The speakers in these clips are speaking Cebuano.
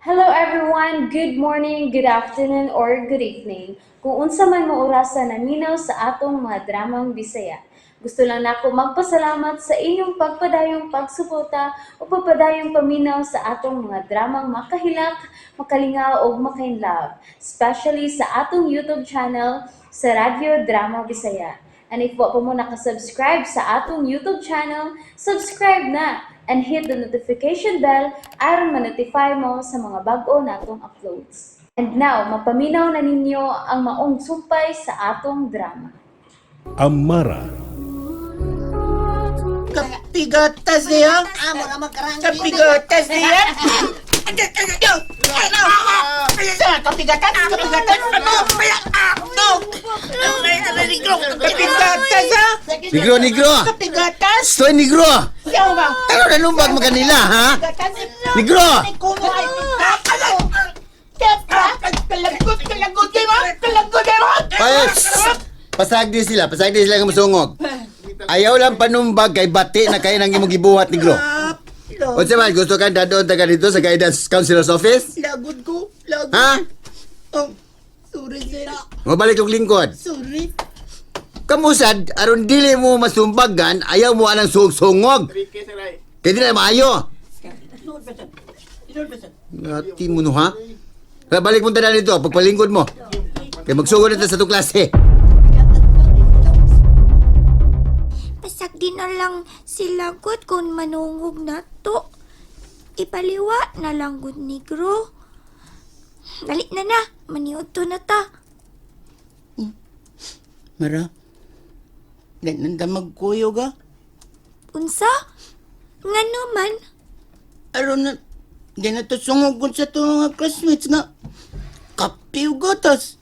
Hello everyone! Good morning, good afternoon, or good evening. Kung unsa man mo orasa naminaw sa atong mga dramang Bisaya. Gusto lang nako magpasalamat sa inyong pagpadayong pagsuporta o pagpadayong paminaw sa atong mga dramang makahilak, makalingaw ug makainlove, especially sa atong YouTube channel sa Radyo Drama Bisaya. And if wa pa mo nakasubscribe sa atong YouTube channel, subscribe na and hit the notification bell aron ma-notify mo sa mga bag-o natong uploads. And now, mapaminaw na ninyo ang maong sumpay sa atong drama. Amara. Kapigatas niya? Amo na magkarang. Kapigatas niya? Kapigatas? Kapigatas? Ano? Kapigatas ha? Negro, negro! Kapigatas? Stoy, negro! Siyaw ba? Ano na lumbag mo kanila, ha? Kapigatas? Negro! Ay, kuno ay Kalagot, kalagot, di ba? Kalagot, di ba? Ay, pasagdi sila, pasagdi sila ng musungog. Ayaw lang panumbag kay bati na kayo nang imong gibuhat, negro. Unsa man, gusto ka dadon taga dito sa guidance counselor's office? Lagod ko, lagod. Ha? Oh, sorry, sir. Mabalik og lingkod. Sorry. Kamusad, aron dili mo masumbagan, ayaw mo anang sungog. Kaya di na maayo. Ngati mo no, ha? Kaya balik mo tanan dito, pagpalingkod mo. Kaya magsugod na ta sa itong klase. Pasag di na lang sila gud kung manungog na to. Ipaliwa na lang gud negro. Dali na na, maniudto na ta. Mara, di nanda magkuyog ah. Unsa? Ngano man? Aron na, di na to sungogon sa to mga classmates nga. Kape o gatas.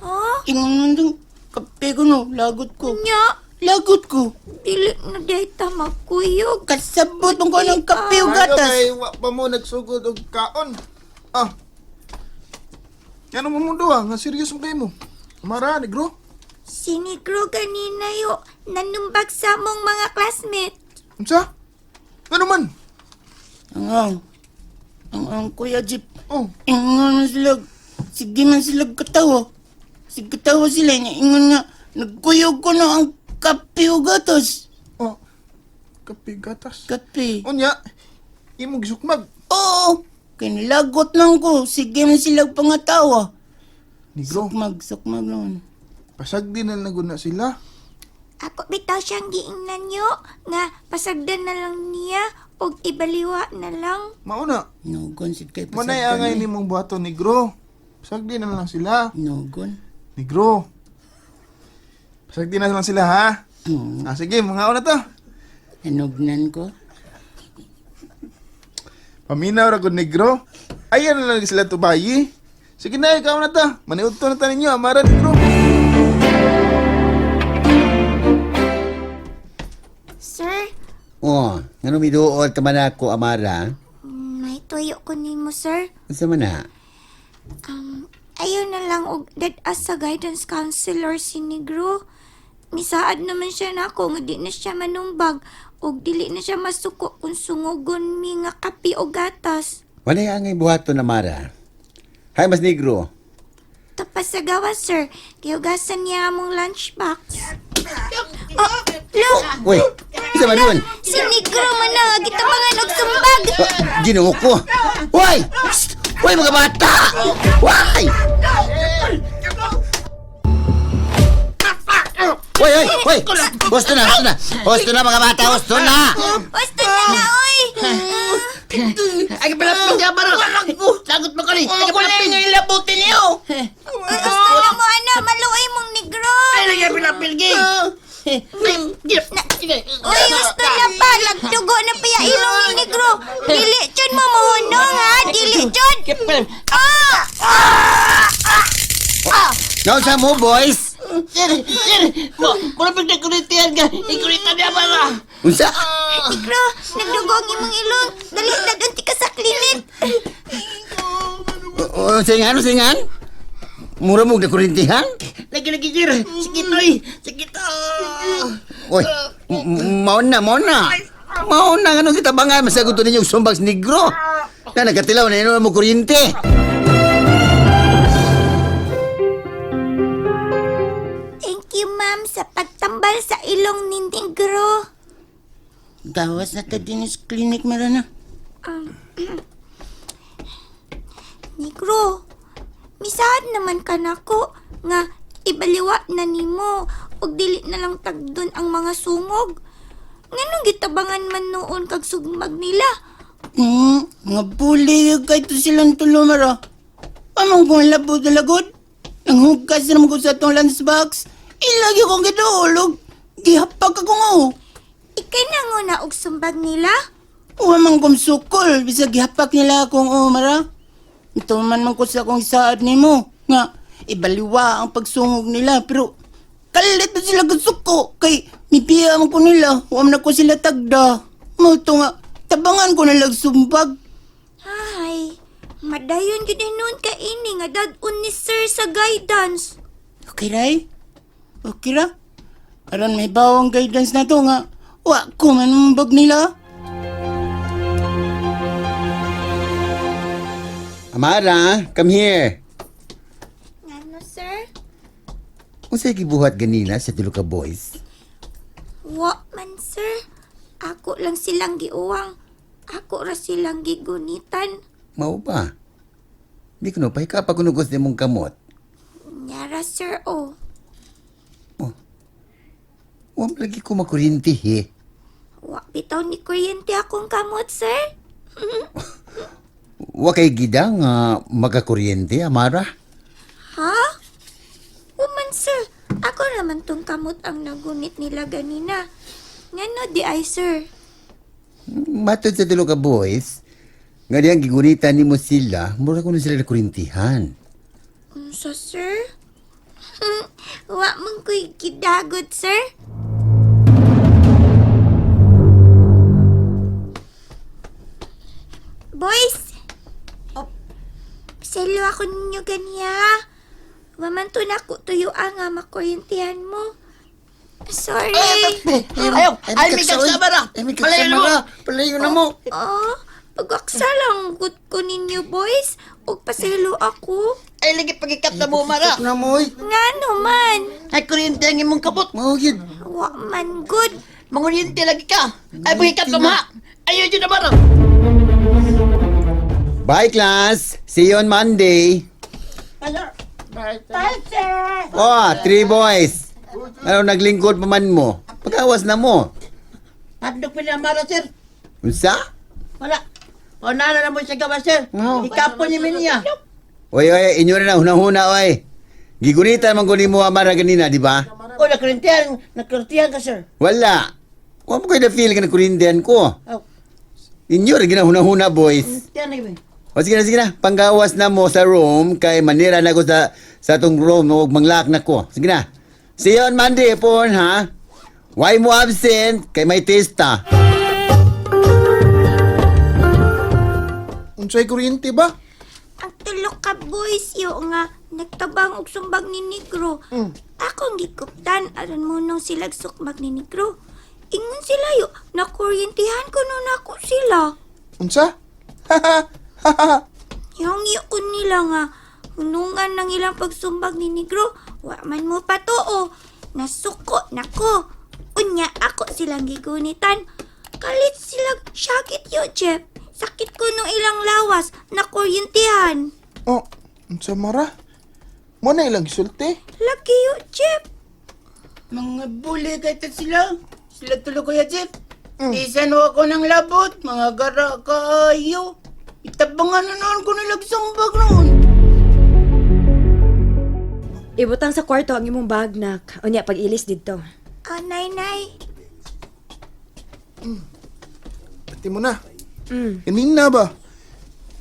Ha? Ingon man dong, kape ko no, lagot ko. Nya, Lagot ko. dili na day ta magkuyog. Kasabot mo ko ng kape o Ayo gatas. kay wa pa mo nagsugod og kaon. Ah. Ano mo mundo ah? Nga serious mo kayo mo. Amara, negro. Si negro ganina yo, nanumbag sa mong mga classmate. Unsa? Ano man? Ang ang, ang ang Kuya Jeep. Oh, Ingon man sila, sige man sila katawa. Sige katawa sila niya, ingon nga, nagkuyog ko na ang kape o gatas. oh. Kape gatas. Kape. Unya, imo gisukmag. Oo, kinlagot lang ko. Sige man sila pangatawa. Negro, Sukmag, sukmag noon. pasag din na naguna sila. Ako bitaw siyang giingnan yo nga pasagdan na lang niya og ibaliwa na lang. Mauna, Nogon, sid kay manay angay nimong buhaton, negro. Pasag din na lang sila. Nogon. Negro. Pasag din na lang sila ha. Ah, sige, mga una to. Hanugnan ko. Paminaw ra gud negro. Ayan na lang sila tubayi. Sige na, ikaw na ta. Maniudto na ta ninyo, amara negro. Sir, Oh, ngano miduol ka man ako, Amara? may tuyo ko nimo, sir. Unsa man na? Ayaw na lang og dead as sa guidance counselor si Negro. Misaad naman siya na ako nga di na siya manumbag og dili na siya masuko kung sungugon mi nga kape o gatas. Walay angay buhaton, Amara. Hay, mas negro. Tapas sa gawa, sir. Gihugasan niya among lunchbox. Oh, lo! Uy, isa man yun? Si Negro man na gitabangan og sumbag. Ah, Ginoo ko. Uy! Psst! Uy, mga bata! Uy! Uy, uy, uy! Husto na, husto na! Husto na, mga bata! Husto na! Basta na na, oy! Ay, palapin ka baro. Lagot mo kali. Ay, palapin. nga ilabutin niyo! Gusto na mo, ano, maluoy mong negro. Ay, lagi palapin gi. Uy, gusto na pa. Nagdugo na pa yung ilong ni negro. Dili, chon mo, muhunong, ha? Dili, chon. Ah! Naunsa mo, boys? Sir, sir, mo, palapin na kulitian ka. Ikulita niya bara. Unsa? Negro, nagdugo ang imong ilong. Dali, dadunti ka sa klinik. Unsa nga? Unsa nga? Mura mo na kurintihan? Lagi lagi sir. Sige toy. Sige to. Uy, maon na, maon na. Maon na, anong kitabangan? Masaguto ninyo sumbag sa negro. Na nagkatilaw na ino mo kuryente. Thank you, ma'am, sa pagtambal sa ilong ni Negro. Gawas na ta din sa clinic, Mara na. Negro, misaad naman ka nako nga ibaliwa na nimo ug dili na lang tagdon ang mga sungog. Nganong gitabangan man noon kag sugmag nila? Mga buli kay to silang tulo, Mara. Among kong labot na lagod. Nanghugas na naman ko sa atong lunchbox. Ilagi kong giduulog. Gihapag ako nga oh. Ikay nanguna og sumbag nila? Uwa man kong sukol. Bisag gihapak nila akong oh, Mara. Ito man man ko sa akong isaad nimo. Nga, ibaliwa ang pagsungog nila. Pero, kalit na sila gasuko. Kay, mipiya man ko nila. Huwag man ako sila tagda. Mao to nga, tabangan ko nila sumbag. Ay, madayon gyud noon ka ini nga dad-on ni sir sa guidance. Okay, Ray? Okay ra? Aron may bawang guidance na to nga. Wa ko man mambag nila. Amara, come here. Ngano, sir? Unsay gibuhat ganina sa tulo ka boys? Wa man, sir. Ako lang silang giuwang. Ako ra silang gigunitan. Mao ba? Di ko no pahika pa kuno gusto mong kamot. Nyara, sir, oh. Wa man lagi ko makuryente he. Wa bitaw ni kuryente akong kamot, sir. Wa kay gida nga magakuryente, Amara. Ha? Woman, sir. Ako naman tong kamot ang nagunit nila ganina. Ngano di ay, sir? Matod sa tulo ka boys, nga diyang gigunitan nimo sila, mura kuno sila nakurintihan. Unsa, sir? Wa man ko'y gidagot, sir. Boys! Oh. Selo ako ninyo ganiya. Waman to na ko tuyo nga makuryentihan mo. Sorry. Ayaw! Ay, may kagsama na! Ay, may Palayo na kagsama mo! na! Palayo na mo! Oh, pagwaksa lang gud ko ninyo, boys. Ug paselo ako. Ay, lagi pagikap na mo, Mara! Na mo, oy. Ngano man? Ay, kuryente ang imong kabot! Mao gyud. Wa man good. Manguryente lagi ka! Ay, pagikap na mo, ha! Ayaw yun na, Mara! Bye class. See you on Monday. Bye, sir. Oh, three boys. Ano naglingkod pa man mo? Pagawas na mo. Handok pa niya, Mara, sir! Unsa? Wala! O, nana na mo siya gawa, sir! No. Ikapon niya niya! Oy, oy, inyo na hunahuna oy. Gigunitan man ko nimo Amara ganina, di ba? O, nakuryentihan! Nakuryentihan ka, sir! Wala. Wa mo ko'y na-feel ka na kurindihan ko. Oh, Inyo rin ginahuna-huna, boys. kuryentihan na yun. O sige na, sige na. Panggawas na mo sa room kay manira na ko sa atong room ug manglak na ko. Sige na. See you on Monday po, ha? Why mo absent? Kay may testa. Unsay kuryente ba? Ang tulo ka boys yo nga nagtabang og sumbag ni Negro. Akong gikuptan aron mo nung silag sukmag ni Negro. Ingon sila yo, nakuryentihan ko nun ako sila. Unsa? Yung ko nila nga, hunungan ng ilang pagsumbag ni Negro, wa man mo patuo. Nasuko nako. Unya ako silang gigunitan. Kalit sila syakit yo, Jeff. Sakit ko nung ilang lawas, nakuryentihan. Oh, unsa Mara? Mo na ilang gisulti. Lagi yo, Jeff. Mga buli kay ta sila. Sila tulo kuya Jeff. Bisan ho ako ng labot, mga gara kaayo. Itabangan na noon ko nilag sumbag noon. Ibutang sa kwarto ang imong bag, nak. Unya, pag-ilis dito. Ah, nay, nay. Ati mo na. Kanina ba?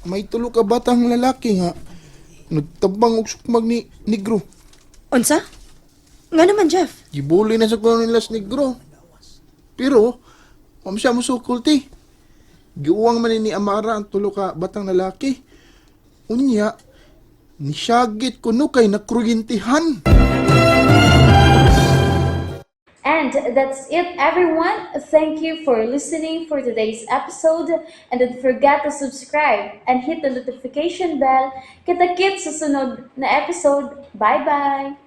May tulo ka batang lalaki nga nagtabang og sukmag ni Negro. Unsa? Nga naman, Jeff. Gibuli na sa kuno nila sa Negro. Pero, wam siya musukol ti. Giuwang man ni Amara ang tulo ka batang lalaki. Unya, nisyagit kuno kay nakuryentihan. And that's it, everyone. Thank you for listening for today's episode. And don't forget to subscribe and hit the notification bell. Kita-kits sa sunod na episode. Bye-bye!